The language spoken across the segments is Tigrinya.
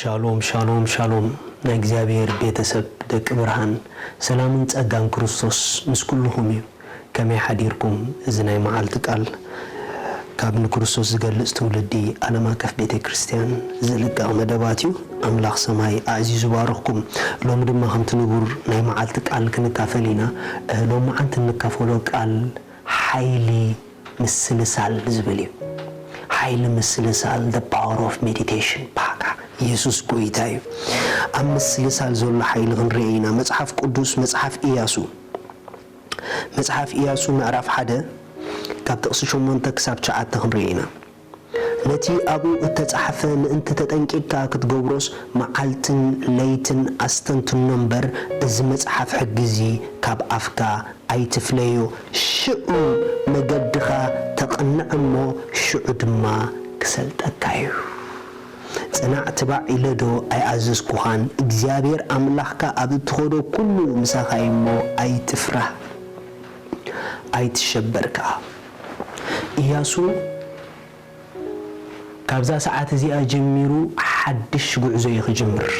ሻሎም ሻሎም ሻሎም ናይ እግዚኣብሔር ቤተሰብ ደቂ ብርሃን ሰላምን ጸጋን ክርስቶስ ምስ ኩልኹም እዩ። ከመይ ሓዲርኩም? እዚ ናይ መዓልቲ ቃል ካብ ንክርስቶስ ዝገልጽ ትውልዲ ዓለም ኣቀፍ ቤተ ክርስቲያን ዝልቀቕ መደባት እዩ። ኣምላኽ ሰማይ ኣዕዚዙ ባርኽኩም። ሎሚ ድማ ከምቲ ንቡር ናይ መዓልቲ ቃል ክንካፈል ኢና። ሎሚ መዓንቲ እንካፈሎ ቃል ሓይሊ ምስልሳል ዝብል እዩ። ሓይሊ ምስልሳል፣ the power of meditation። ባካ ኢየሱስ ጎይታ እዩ። ኣብ ምስልሳል ዘሎ ሓይሊ ክንርኢ ኢና። መጽሓፍ ቅዱስ መጽሓፍ ኢያሱ፣ መጽሓፍ ኢያሱ ምዕራፍ ሓደ ካብ ጥቕሲ ሸሞንተ ክሳብ ትሽዓተ ክንርኢ ኢና። ነቲ ኣብኡ እተጻሕፈ ምእንቲ ተጠንቂቕካ ክትገብሮስ መዓልትን ለይትን ኣስተንትኖ እምበር፣ እዚ መጽሓፍ ሕጊ እዚ ካብ ኣፍካ ኣይትፍለዮ። ሽዑ መገድኻ ተቕንዕ እሞ፣ ሽዑ ድማ ክሰልጠካ እዩ። ጽናዕ ትባዕ ኢለ ዶ ኣይኣዘዝኩኻን? እግዚኣብሔር ኣምላኽካ ኣብ እትኸዶ ኩሉ ምሳኻ እዩ እሞ፣ ኣይትፍራህ፣ ኣይትሸበር ከኣ። ኢያሱ ካብዛ ሰዓት እዚኣ ጀሚሩ ሓድሽ ጉዕዞ እዩ ክጅምር።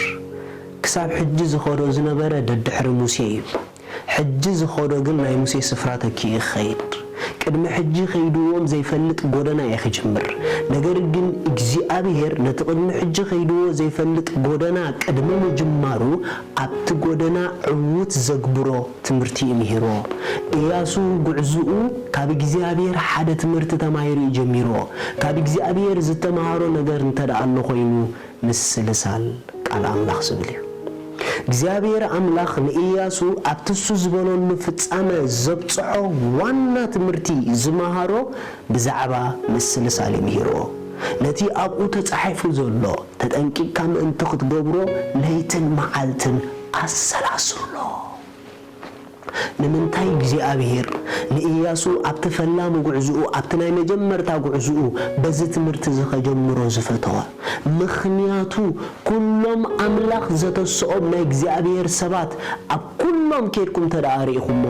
ክሳብ ሕጂ ዝኸዶ ዝነበረ ደድሕሪ ሙሴ እዩ። ሕጂ ዝኸዶ ግን ናይ ሙሴ ስፍራ ተኪኡ ክኸይድ። ቅድሚ ሕጂ ከይድዎም ዘይፈልጥ ጎደና እዩ ክጅምር። ነገር ግን እግዚኣብሔር ነቲ ቅድሚ ሕጂ ከይድዎ ዘይፈልጥ ጎደና ቅድሚ ምጅማሩ ኣብቲ ጎደና ዕዉት ዘግብሮ ትምህርቲ እዩ ምሂርዎ። ኢያሱ ጉዕዝኡ ካብ እግዚኣብሔር ሓደ ትምህርቲ ተማሂሩ እዩ ጀሚርዎ። ካብ እግዚኣብሔር ዝተምሃሮ ነገር እንተ ደኣ ኣሎ ኮይኑ ምስልሳል ቃል ኣምላኽ ዝብል እዩ። እግዚኣብሔር ኣምላኽ ንኢያሱ ኣብቲ እሱ ዝበለሉ ፍጻመ ዘብጽሖ ዋና ትምህርቲ ዝመሃሮ ብዛዕባ ምስልሳል እዩ ምሂርዎ። ነቲ ኣብኡ ተጻሒፉ ዘሎ ተጠንቂቕካ ምእንቲ ክትገብሮ ለይትን መዓልትን ኣሰላስሎ። ንምንታይ እግዚኣብሔር ንኢያሱ ኣብቲ ፈላሚ ጉዕዝኡ፣ ኣብቲ ናይ መጀመርታ ጉዕዝኡ በዚ ትምህርቲ እዚ ከጀምሮ ዝፈተወ? ምኽንያቱ ኩሎም ኣምላኽ ዘተስኦም ናይ እግዚኣብሔር ሰባት ኣብ ኩሎም ኬድኩም እንተ ደኣ ርኢኹሞ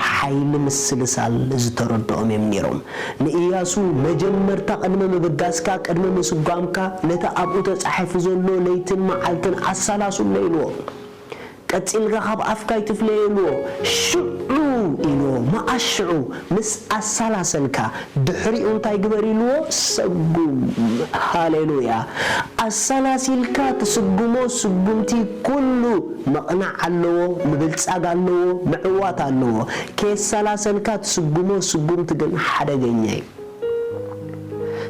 ሓይሊ ምስልሳል ዝተረድኦም እዮም ነይሮም። ንኢያሱ መጀመርታ ቅድሚ ምብጋስካ፣ ቅድሚ ምስጓምካ ነቲ ኣብኡ ተጻሒፉ ዘሎ ለይትን መዓልትን ኣሰላስሎ ኢልዎ። ቀጺልካ ካብ ኣፍካ ኣይትፍለየ ኢልዎ። ሽዑ ኢልዎ፣ መኣስ ሽዑ ምስ ኣሰላሰልካ፣ ድሕሪኡ እንታይ ግበር ኢልዎ? ሰጉም። ሃሌሉያ። ኣሰላሲልካ ትስጉሞ ስጉምቲ ኩሉ ምቕናዕ ኣለዎ፣ ምብልጻግ ኣለዎ፣ ምዕዋት ኣለዎ። ከየሰላሰልካ ትስጉሞ ስጉምቲ ግን ሓደገኛ እዩ።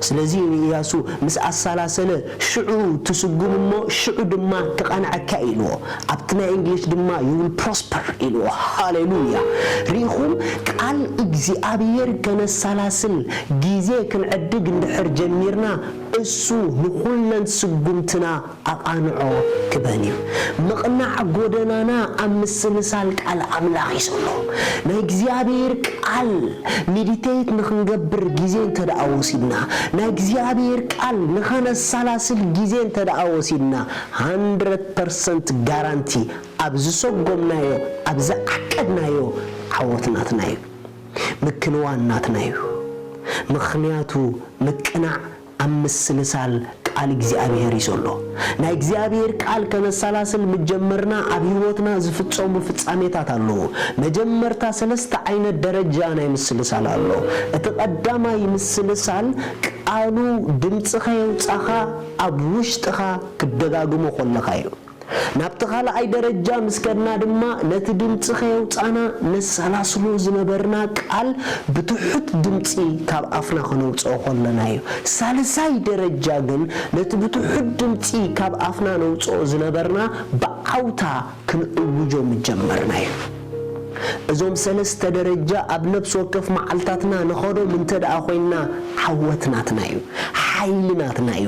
ስለዚ ንኢያሱ ምስ ኣሰላሰለ ሽዑ ትስጉም እሞ ሽዑ ድማ ክቐንዐካ ኢልዎ። ኣብቲ ናይ እንግሊሽ ድማ you will prosper ኢልዎ። ሃሌሉያ። ርኢኹም፣ ቃል እግዚኣብሔር ከነሰላስል ግዜ ክንዕድግ እንድሕር ጀሚርና እሱ ንኹለን ስጉምትና ኣቓንዖ ክበን እዩ። ምቕናዕ ጎደናና ኣብ ምስልሳል ቃል ኣምላኽ እዩ ዘሎ። ናይ እግዚኣብሔር ቃል ሚዲቴት ንኽንገብር ግዜ እንተ ደኣ ወሲድና፣ ናይ እግዚኣብሔር ቃል ንኸነሰላስል ግዜ እንተ ደኣ ወሲድና፣ ሃንድረድ ፐርሰንት ጋራንቲ ኣብ ዝሰጎምናዮ፣ ኣብ ዝዓቀድናዮ ዓወት ናትና እዩ። ምክንዋን ናትና እዩ። ምኽንያቱ ምቅናዕ ኣብ ምስልሳል ቃል እግዚኣብሔር እዩ ዘሎ። ናይ እግዚኣብሔር ቃል ከነሰላስል ምጀመርና ኣብ ህይወትና ዝፍጸሙ ፍጻሜታት ኣለዉ። መጀመርታ ሰለስተ ዓይነት ደረጃ ናይ ምስልሳል ኣሎ። እቲ ቀዳማይ ምስልሳል ቃሉ ድምጽኻ የውጻኻ ኣብ ውሽጥኻ ክደጋግሞ ከለኻ እዩ። ናብቲ ካልኣይ ደረጃ ምስ ከድና ድማ ነቲ ድምጺ ከየውጻና ነሰላስሎ ዝነበርና ቃል ብትሑት ድምጺ ካብ ኣፍና ከነውጽኦ ከለና እዩ። ሳልሳይ ደረጃ ግን ነቲ ብትሑት ድምጺ ካብ ኣፍና ነውጽኦ ዝነበርና ብዓውታ ክንእውጆ ምጀመርና እዩ። እዞም ሰለስተ ደረጃ ኣብ ነፍሲ ወከፍ መዓልታትና ንኸዶም እንተ ደኣ ኮይንና ዓወት ናትና እዩ። ሓይሊ ናትና እዩ።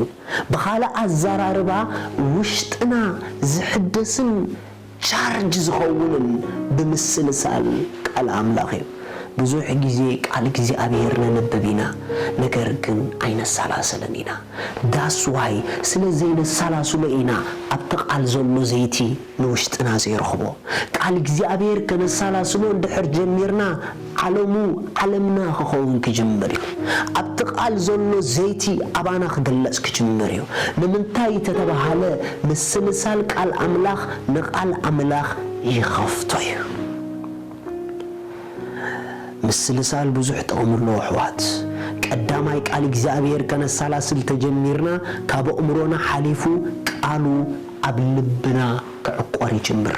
ብኻልእ ኣዘራርባ ውሽጥና ዝሕደስን ቻርጅ ዝኸውንን ብምስልሳል ቃል ኣምላኽ እዩ። ብዙሕ ግዜ ቃል እግዚኣብሔር ነንብብ ኢና፣ ነገር ግን ኣይነሰላስልን ኢና። That's why ስለ ዘይነሰላስሎ ኢና ኣብቲ ቃል ዘሎ ዘይቲ ንውሽጥና ዘይረኽቦ። ቃል እግዚኣብሔር ከነሰላስሎ እንድሕር ጀሚርና፣ ዓለሙ ዓለምና ክኸውን ክጅምር እዩ። ኣብቲ ቃል ዘሎ ዘይቲ ኣባና ክግለጽ ክጅምር እዩ። ንምንታይ ተተባሃለ፣ ምስልሳል ቃል ኣምላኽ ንቃል ኣምላኽ ይኸፍቶ እዩ። ምስልሳል ብዙሕ ጥቕሚ ኣለዎ ኣሕዋት። ቀዳማይ ቃል እግዚኣብሔር ከነሰላስል ተጀሚርና፣ ካብ ኣእምሮና ሓሊፉ ቃሉ ኣብ ልብና ክዕቆር ይጅምር።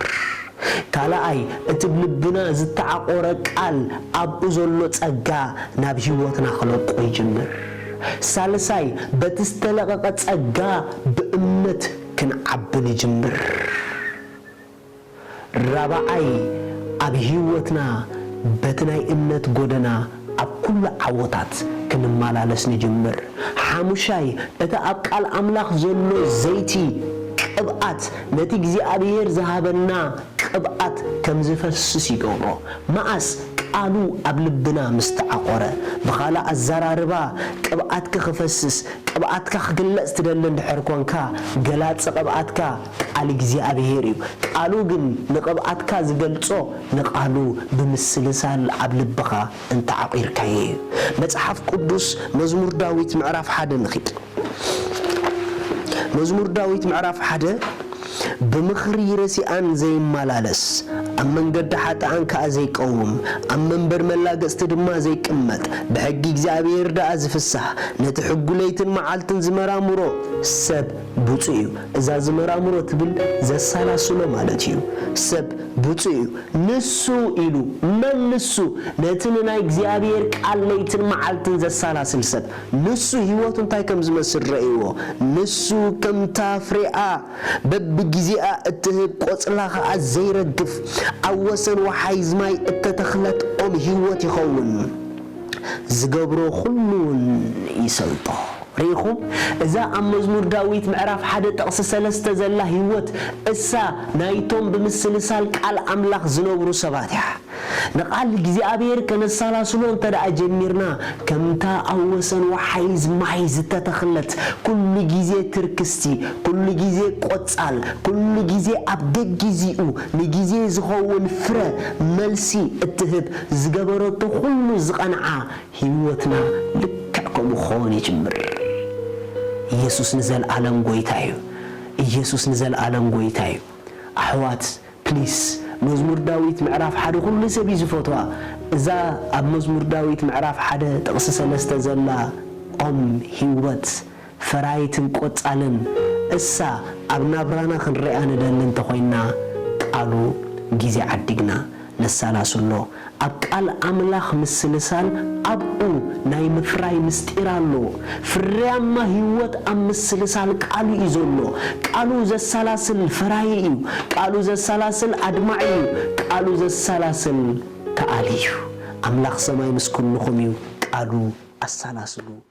ካልኣይ፣ እቲ ብልብና ዝተዓቆረ ቃል ኣብኡ ዘሎ ጸጋ ናብ ህይወትና ክለቆ ይጅምር። ሳልሳይ፣ በቲ ዝተለቐቐ ጸጋ ብእምነት ክንዓቢ ንጅምር። ራብዓይ፣ ኣብ ህይወትና በቲ ናይ እምነት ጎደና ኣብ ኩሉ ዓወታት ክንመላለስ ንጅምር። ሓሙሻይ፣ እቲ ኣብ ቃል ኣምላኽ ዘሎ ዘይቲ፣ ቅብኣት፣ ነቲ እግዚኣብሔር ዝሃበና ቅብኣት ከም ዝፈስስ ይገብሮ። መኣስ? ቃሉ ኣብ ልብና ምስ ተዓቆረ። ብኻልእ ኣዘራርባ፣ ቅብኣትካ ክፈስስ፣ ቅብኣትካ ክግለጽ ትደሊ እንድሕር ኮንካ፣ ገላጺ ቅብኣትካ ቃል እግዚኣብሔር እዩ። ቃሉ ግን ንቅብኣትካ ዝገልጾ፣ ንቃሉ ብምስልሳል ኣብ ልብኻ እንተዓቂርካዮ እዩ። መጽሓፍ ቅዱስ መዝሙር ዳዊት ምዕራፍ ሓደ ንኺድ። መዝሙር ዳዊት ምዕራፍ ሓደ፣ "ብምኽሪ ረሲኣን ዘይመላለስ፣ ኣብ መንገዲ ሓጥኣን ከኣ ዘይቀውም፣ ኣብ መንበር መላገጽቲ ድማ ዘይቅመጥ፣ ብሕጊ እግዚኣብሔር ደኣ ዝፍሳህ፣ ነቲ ሕጉ ለይትን መዓልትን ዝመራምሮ ሰብ ብፁዕ እዩ።" እዛ ዝመራምሮ ትብል ዘሰላስሎ ማለት እዩ። ሰብ ብፁዕ እዩ። ንሱ ኢሉ፣ መን ንሱ? ነቲ ንናይ እግዚኣብሔር ቃል ለይትን መዓልትን ዘሰላስል ሰብ። ንሱ ህይወቱ እንታይ ከም ዝመስል ረእይዎ። ንሱ ከምታ ፍሬኣ በብግዜኣ እትህብ፣ ቆጽላ ኸኣ ዘይረግፍ፣ ኣብ ወሰን ወሓይዝ ማይ እተተኽለት ኦም ህይወት ይኸውን። ዝገብሮ ኹሉ እውን ይሰልጦ። ርኢኹም? እዛ ኣብ መዝሙር ዳዊት ምዕራፍ ሓደ ጥቕሲ ሰለስተ ዘላ ህይወት፣ እሳ ናይቶም ብምስልሳል ቃል ኣምላኽ ዝነብሩ ሰባት እያ። ንቓል እግዚኣብሔር ከነሰላስሎ እንተ ደኣ ጀሚርና፣ ከምታ ኣብ ወሰን ወሓይዝ ማይ ዝተተኽለት፣ ኩሉ ግዜ ትርክስቲ፣ ኩሉ ግዜ ቆጻል፣ ኩሉ ግዜ ኣብ ገጊዚኡ ንግዜ ዝኸውን ፍረ መልሲ እትህብ፣ ዝገበረቶ ኩሉ ዝቐንዓ ህይወትና ልክዕ ከምኡ ክኸውን ይጅምር። ኢየሱስ ንዘለኣለም ጐይታ እዩ። ኢየሱስ ንዘለኣለም ጐይታ እዩ። ኣሕዋት፣ ፕሊስ፣ መዝሙር ዳዊት ምዕራፍ ሓደ ኩሉ ሰብ እዩ ዝፈትዋ። እዛ ኣብ መዝሙር ዳዊት ምዕራፍ ሓደ ጥቕሲ ሰለስተ ዘላ ኦም ህይወት ፈራይትን ቆጻልን እሳ ኣብ ናብራና ክንሪኣ ንደሊ እንተኾይንና፣ ቃሉ ግዜ ዓዲግና ነሰላስሎ። ኣብ ቃል ኣምላኽ ምስልሳል ኣብኡ ናይ ምፍራይ ምስጢር ኣሎ። ፍርያማ ህይወት ኣብ ምስልሳል ቃሉ እዩ ዘሎ። ቃሉ ዘሰላስል ፈራዪ እዩ። ቃሉ ዘሰላስል ኣድማዒ እዩ። ቃሉ ዘሰላስል ከኣሊ እዩ። ኣምላኽ ሰማይ ምስ ኩልኹም እዩ። ቃሉ ኣሰላስሉ።